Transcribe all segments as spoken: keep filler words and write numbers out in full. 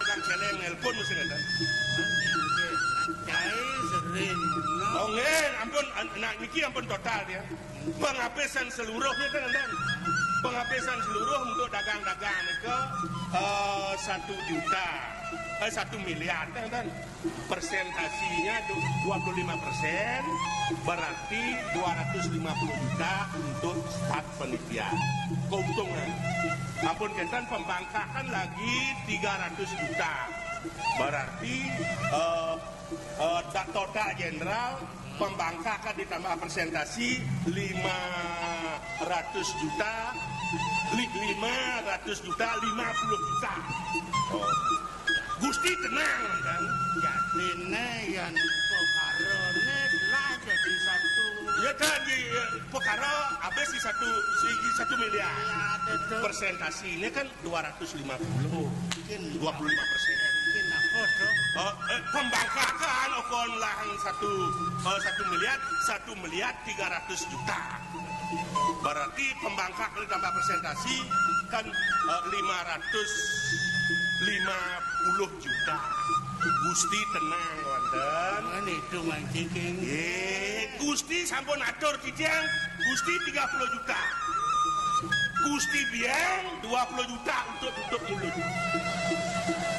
Kan celeng nelpon mesti ngeten. Cai sering. Oh, nggih, ampun, an-, nah, niki ampun total ya. Penghapusan seluruh nika ngeten. Penghapusan seluruh untuk dagang-dagang nika, eh, satu juta, eh, satu miliar ngeten. Persentasinya du-, dua puluh lima persen, berarti dua ratus lima puluh juta untuk staf panitia. Keuntungan. Ampun kenten pembangkakan lagi tiga ratus juta. Berarti, eh, eh, da-, total jenderal pembangkakan ditambah persentasi lima ratus juta, li-, lima ratus juta, lima puluh juta. Oh. Gusti tenang, kan? Jadine yen pekarane lah jadi satu. Ya, kan, di, eh, pekara habis di satu, di satu miliar. Ya, betul. Persentasine kan dua ratus lima puluh. Mungkin dua puluh lima persen. Mungkin apa, Dok? Oh, eh, pembangkakan okon lahang satu, eh, satu miliar, satu miliar tiga ratus juta. Berarti pembangkak ditambah persentasi kan, eh, lima ratus lima puluh juta. Gusti tenang, wonten. Mana itu mancing? Eh, Gusti sampun atur titiang, Gusti tiga puluh juta. Gusti biang dua puluh juta untuk tutup mulut.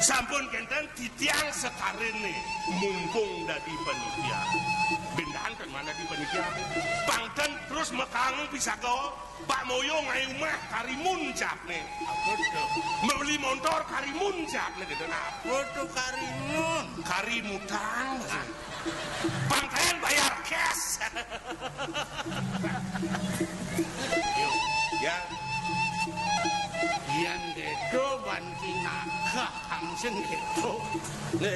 Sampun kenten titiang sekarene mumpung dadi panitia. Bendahan kan mana di panitia? Pangten terus mekang pisaga, Pak Moyo ngai umah karimun capne. Apa to? Meli montor karimun capne gitu. Nah, apa to karimun? Karimutan. Pangkayan bayar cash. Ya. Yang gitu ban kinaka. Kang sing gitu. Nih,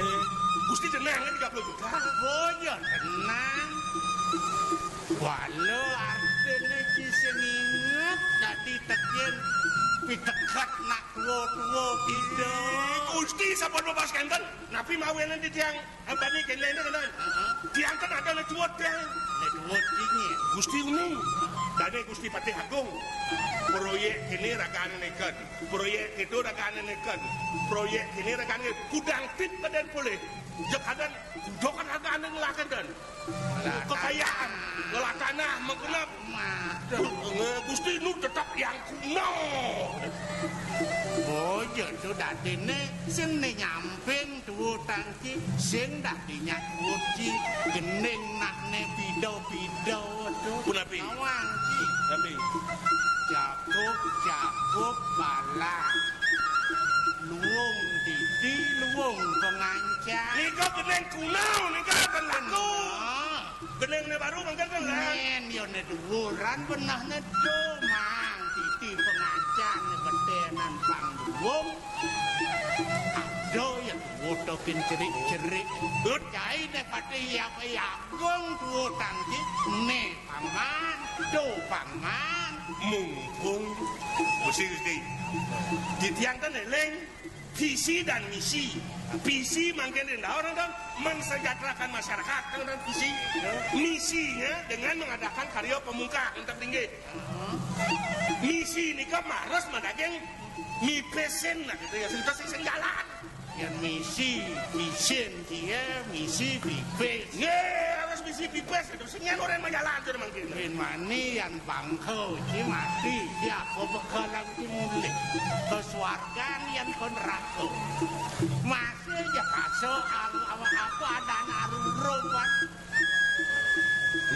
Gusti tenang, tiga puluh juta. Oh, ya tenang. Walau artine ki sing inget dadi tekin pitekat nak tuwa-tuwa gitu. Gusti sampun bebas kenten. Napi mawenen titiang ambani kene kenten. Tiang kan ada le tuwut, Tiang. Le tuwut iki. Gusti uni. Dane Gusti Patih Agung. Proyek kene ragane neken. Proyek itu ragane neken. Proyek ini ragane kudang tit badan polih. Jek kadan kudokan ragane ngelaken dan kekayaan, ngelah tanah, menggenap. Nge-, Gusti nu tetap yang kuno. Oh, ya sudah dene sing ne nyamping duwutang ki, sing dadi nyat duwut ki, gening nakne pida-pida, waduh. Punapi? Nawang ki. Tapi Jakup, Jakup, balang. Luwung didi, luwung pengancan. Nika bening kuno, nika ten laku. Nah. Bening ne baru mangken ten lah. Yen yo ne duwuran benah ne do, mang didi pengancan ne betenan pang luwung. Aduh, ya wotokin cerik-cerik. Hut. Cai ne pati yap-yap gong duwutang ki. Ne paman, do paman. Mumpung Gusti, Gusti. Titiang ten eling visi dan misi. Visi mangkin ring daur, ten mensejahterakan masyarakat, ten, ten visi. Misinya dengan mengadakan karya pamungkah, ten, inggih. Misi nika maros madaging mipisin, nah, gitu ya, sing, sing, sing jalan. Yén misi, pisin, cie, misi, pipis. Nggih, harus misi pipis, gitu. Sing nyén orang majalan, tuh, mangkin. Bin mani yan bangko, ci mati, ya, apa begalan, ci mulih. Ke swargan yan ke neraka. Masih aja kaso, anu, apa, apa, ada anak arum-rum, kan.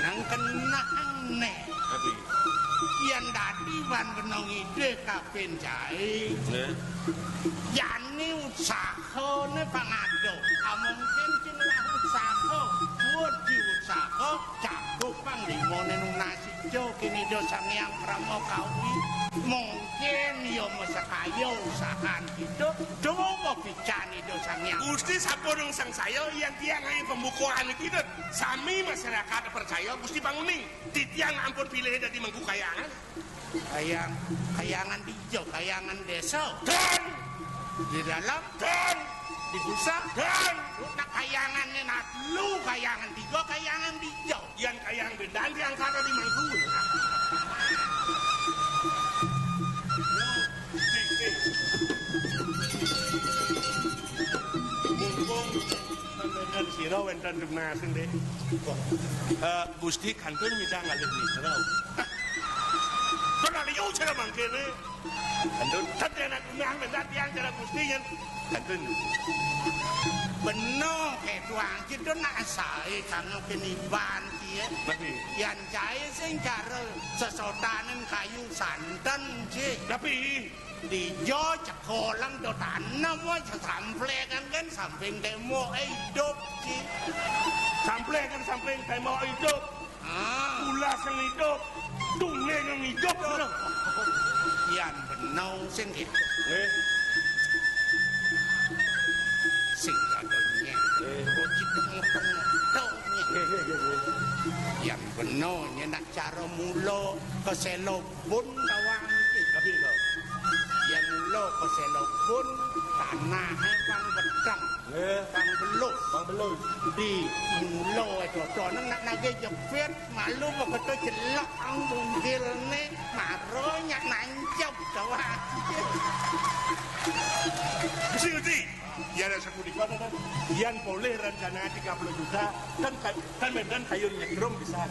Nang kenang né. Tapi yén dadi wan benong idih kapin jaé. Nggih. Jani utsahané pangado. Amung sing lah utsaha, buat diutsaha, jago panglimané nunas ijo kini do Sang Hyang Parama Kawi. Mungkin ya masakaya usahan kita, dawa bican Ida Sang Hyang. Gusti sampun sangsaya, yén tiang ayu pembukaan iki, Dut. Sami masyarakat percaya Gusti panguning. Titiang ampun pilih dadi mengku kayangan. Kayang, kayangan di ijo, kayangan désa. Dan di dalam, dan di pusat, dan nak kayangan né nak lu kayangan tiga, kayangan di ijo. Yén kayang bendan tiang kata di mangku. Mumpung Panjenengan sira wénten tunas, Ndé. Eh, Gusti kantun nyidang ngalih mitra. Kena liu cara mangkéné. Kantun. Ten anak gunah minta tiang cara Gusti yén. Kantun. Beno, kétuang kita nak saé kanggo keniban, kiye. Tapi yan caé sing cara sesotanen kayu santen, Ci. Tapi Dijo cekolan do tanem, wah, samplekan kan samping témboké idup, Ci. Samplekan samping témbok idup. Ah. Pula sing idup, tungling nang idup, ngono. Yan beno sing idup. Nggih. Sing ada nyén. Nggih. Kok ci tengok-tengok, nggih. Nggih, nggih, nggih, nggih. Yan beno nyén nak cara mula keselok Bun tawang iki. Tapi to. Yén mula keselok bun, tanahé pang bedeng, nggih, pang belus. Pang belus. Di mula dodoné nak nagih jepit, malu begitu jelek ang tunggilné, maro nyak nancep tawang. Gusti, Gusti. Yén sapunika, ten, yén polih rencana tiga puluh juta, ten ka-, ten menten kayun nyetrum pisan.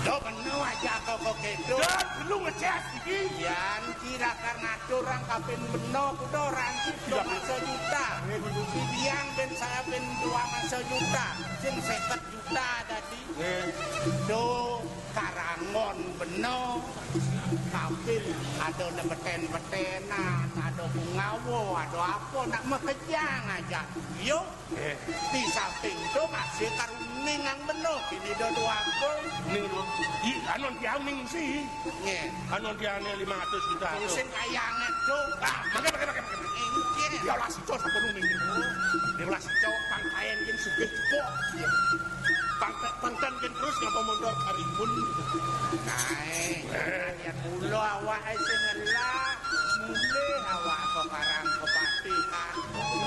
Lho, beno aja kok, kok gitu. Dan perlu ngecas iki. Yan kira kar ngatur orang kapin beno kuda ranci dua masa juta. Nggih, Bu. Biang ben saya ben dua masa juta. Sing seket juta dadi. Nggih. Do karangon beno. Kapin ada nebeten-betenan, ada bungawa, ada apa nak mekejang aja. Yo. Nggih. Di samping itu masih karuning ang beno. Ini do dua aku. Ning, ih, anu tiang ning si. Nggih. Anu tiang lima ratus juta. Terus sing kayangan tuh. Ah, makan, makan, makan, makan. Nggih. Dia lah si cos apa ning. Dia lah si cos pangkayan gin sugih cepok. Pangkat pangkat gin terus ngapa mondor karimun. Kae. Yan kula awake sing ngelah. Mulih awak kok karang kepatihan.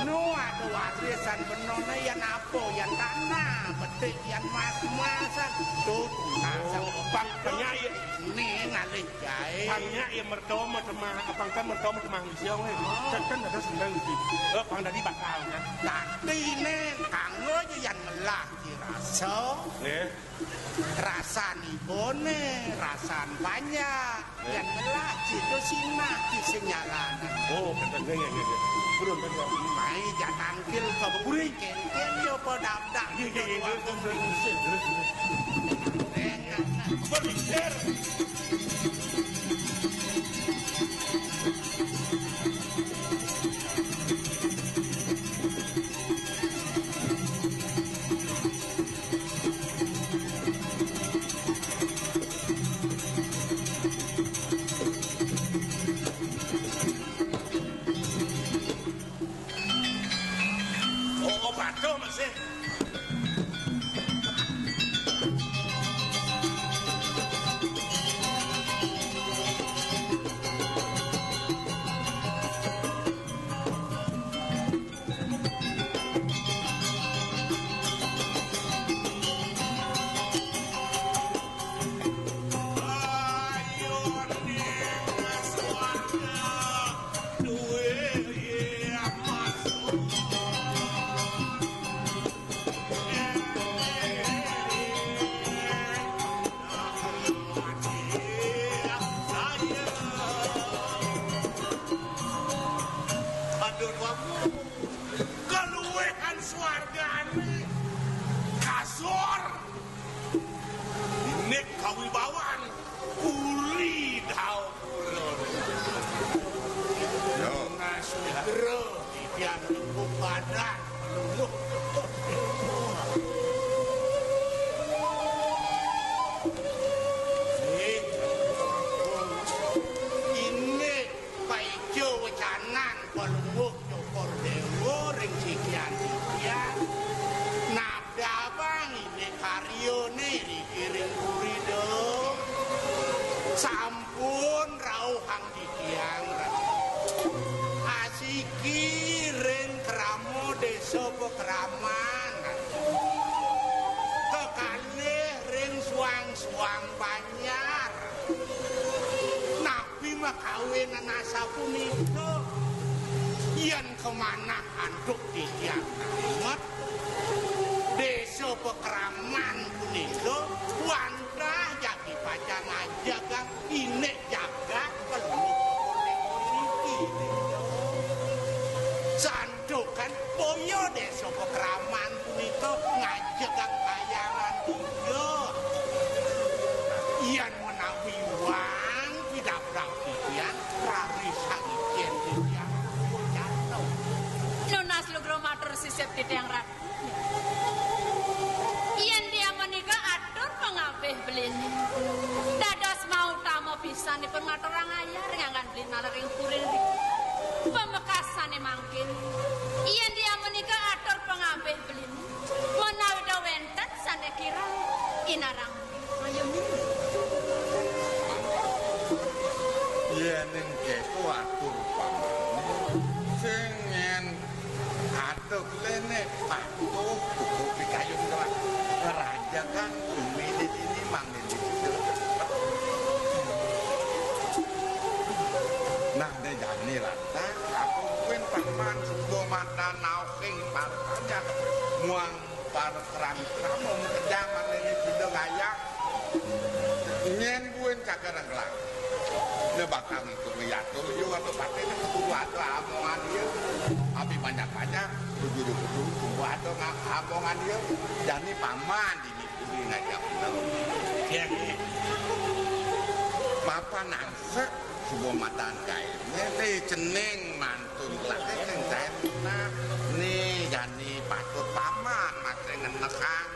Nu ada warisan benone yan apa? Yan tanah, betik, yan mas-masan. Tuh, nasang. Oh, pang penyair. Ning alih gawe. Pang penyair mertama temah, pang kan mertama temah wis yo, eh. Oh. Kan ada sendang iki. Eh, pang dadi bakal, kan. Tatine kanggo yan ngelah dirasa. Nggih. Rasan ibone, rasan banyak. Nggih. Yan ngelah itu sinah di senyalanan. Oh, kata nggih, nggih, nggih. Turun, kan, kan. Mai jatangkil ke buri. Kengken yo padapdak. Nggih, nggih, nggih, terus, terus, terus, terus. Berpikir. Oh, oh, patuh masih. Aduh, kaluwehan swargane kasor. Inik kawibawan puri Dawpura. Yo. Nasugra titiang lembung badan. Eh, inik paica wecanan Palungguh Cokor Dewa ring sikian titiang. Nabdabang inik karyane riki ring puri, Dong. Sampun rauhang titiang, Ratu. Asiki ring krama desa pakraman. Kekalih ring suang-suang banjar. Napi makawinan asapunika? Yen kamanah antuk titiang tamat, desa pakraman punika wantah jagi pacang ngajegang inik jagat Palungguh Cokor Dewa niki. Santukan boya desa pakraman punika ngajegang kahyangan tiga. Yen menawi wang pidabdab titiang, raris sang ijen titiang jatuh. Nunas lugra matur sisip titiang, Ratu. Yen dia menika atur pangabih belini. Dados mautama pisan dipun ngaturang ayah ring anggan belin malih ring puri niki. Pamekasane mangkin, yen dia menika atur pangabih belini, menawi da wenten sane kirang inarang. Ayo, Ning. Yening keto atur pamane, sing ngen atur lene patuh buku pikayun kelas. Raja kan umine dini mangene. Nah, ne jani rata, aku kuwi paman suba mata naoking parpajak muang para krami-krama makejang mangene sida ngayah. Nyen buin kagak rengklang. Ne bakal ngitung yatur yu atau pati ne kudu ada amongan dia. Abi banyak-banyak, kudu kudu kudu ada nga-, amongan dia. Jani paman dini kudu ngajak bener. Ya, ya. Mapan angsek suba matan kain. Nyen te cening mantun kelak cening kain. Nah, ni jani patut paman masih ngenekang.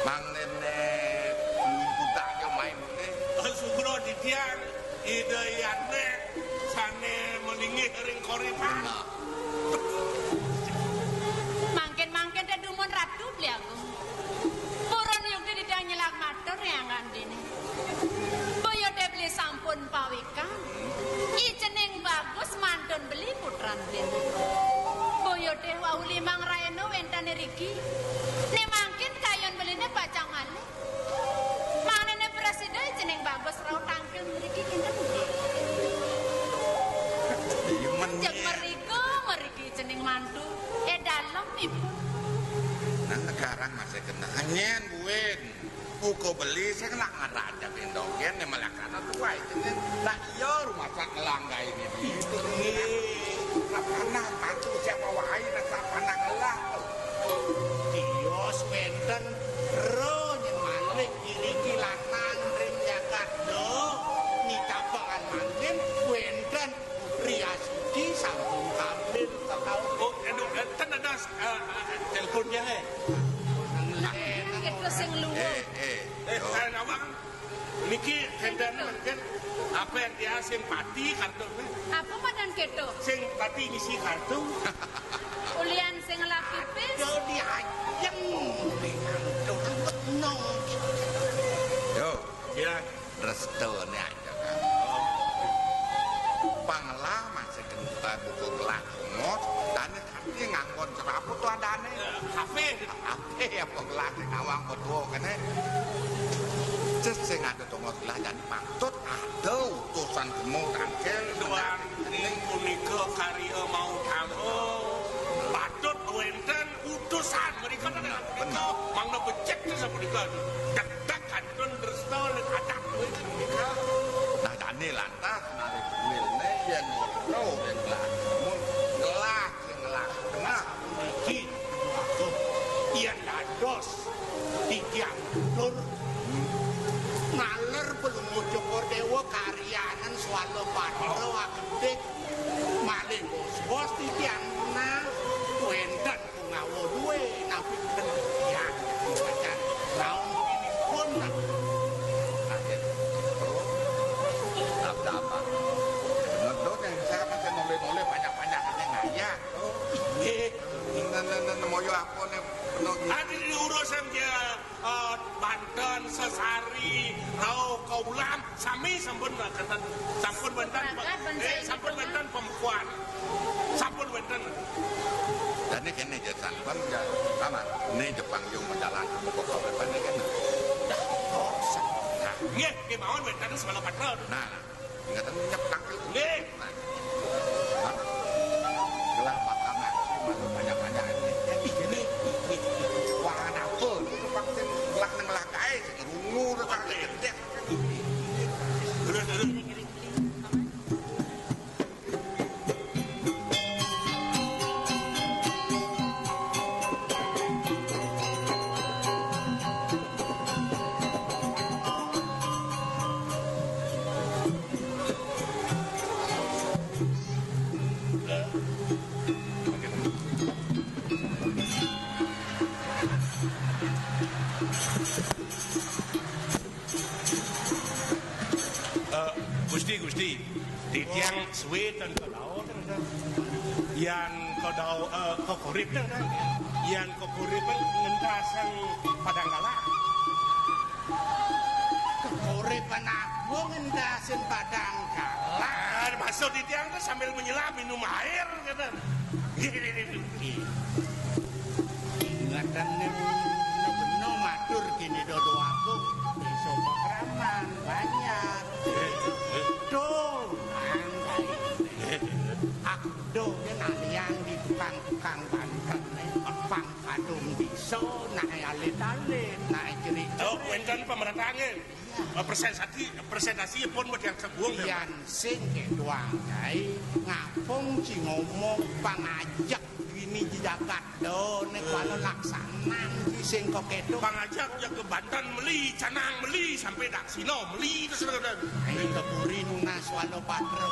Mangdene lumpudak yo main ne. Sugra titiang, Ida Hyang Nek sane malinggih ring koripan. Bener. Mangkin-mangkin te dumun Ratu Beli Agung. Purun yukti titiang nyelak matur ring anggan dini. Boya te beli sampun pawikan. I cening bagus mantun beli putran beli. Boya te wau limang raena wenten riki. Ne mangkin kayun beline pacang malih. Mangdene prasida i cening bagus rauh tangkil mriki kinten nggih. Iya, men. Jeg mrika, mriki cening mantu. Eh, dalem ipun. Nah, sekarang masih kena. Nyen buin. Buka beli sing nak ngerajak indogen ne malakana tuai cening. Lah iya rumah sak ngelanggai ini. Itu nggih. Nak panah mantu siapa wae nak sak panah ngelah. Tios wenten ro nyen malih iriki lanang ring jagat do. Nitapangan mangkin wenten Putri Asuci sampun kambil kakau. Oh, aduh, eh, ten ada, eh, eh, teleponnya, eh. Nah, itu sing luwih. Eh, eh, eh, nawang. Niki kenten mangkin apa yang dia sing pati kartu, eh? Apa madan keto? Sing pati ngisi kartu. Ulian sing ngelak pipis. Aduh, diajeng. Aduh, no. Yo. Ya. Restone aja kan. Panglah masih kena buka gelah umur, dan tapi nganggon ceraput tuh adane. Ya, kafe. Kafe ya penggelah sing awang betul kene. Ces sing ada tongos gelah dan patut ada Gemuk, tangkil, duaning punika karya mau tama. Patut wénten utusan mrika, mangda becik sapunika. Degdeg kantun tresna ning adat kuwi mrika. Nah, dané lantas narik kuilné yén ora ing gelah. Mun gelah sing ngelah tengah. Iki, aduh, yén dados titiang tur ngaler Palungguh Cokor Déwa karyanan swala patra agedik malih bos-bos titiang menang wénten Pungawa duwé napi ten titiang macan naon pun. Kaget. Abda apa? Ngedot yang saya pakai noleh-noleh banyak-banyak ini ngayah. Nggih. Nene moyo apa nih penuh. Adi diurus yang dia eh, banten, sesari, rauh, kaulam, sami sampun wénten. Sampun wénten, eh, sampun wénten pembukuan. Sampun wénten. Dene kene, Jat, sampun ya, sama. Ini Jepang yo menjalan buka kabar kene. Nah, nggih, kemawon wénten sebala patra. Nah, nah. Ingatan nyep tangkil. Nggih. Nah. Hah? Gelah makanan, masuk banyak-banyak ini. Jadi gini, wah, apa? Itu vaksin gelah nang gelah kae, sing rungu, terus gedek. Terus, terus. Eh, Gusti, Gusti, titiang suwe ten kedao, ten, ten. Yan kedao, eh, kekorip, ten, ten. Yan kekorip, ten, ngentasang padang galah. Kekorip anak gua ngentasin padang galah. Ah, maksud titiang tuh sambil menyelam minum air, kata. Gini, gini, gini. Ingatan ning beno matur kene dodo aku. Iso pakraman banyak. Tuh, nang kae. Aku do nalian di tukang-tukang banten, pang kadung bisa, nah alit-alit, nah cerik. Oh, wénten pemerataan nggih. Eh, presentasi, presentasi pun wedi yang segung ya. Yan sing ketuang kae ngapung ci ngomong pangajak gini di jagat do nek wala laksanan ci sing kok kedo. Pangajak ya ke Banten meli, Canang meli, sampai Daksina meli terus ngoten. Ayo ke puri nunas wala patro.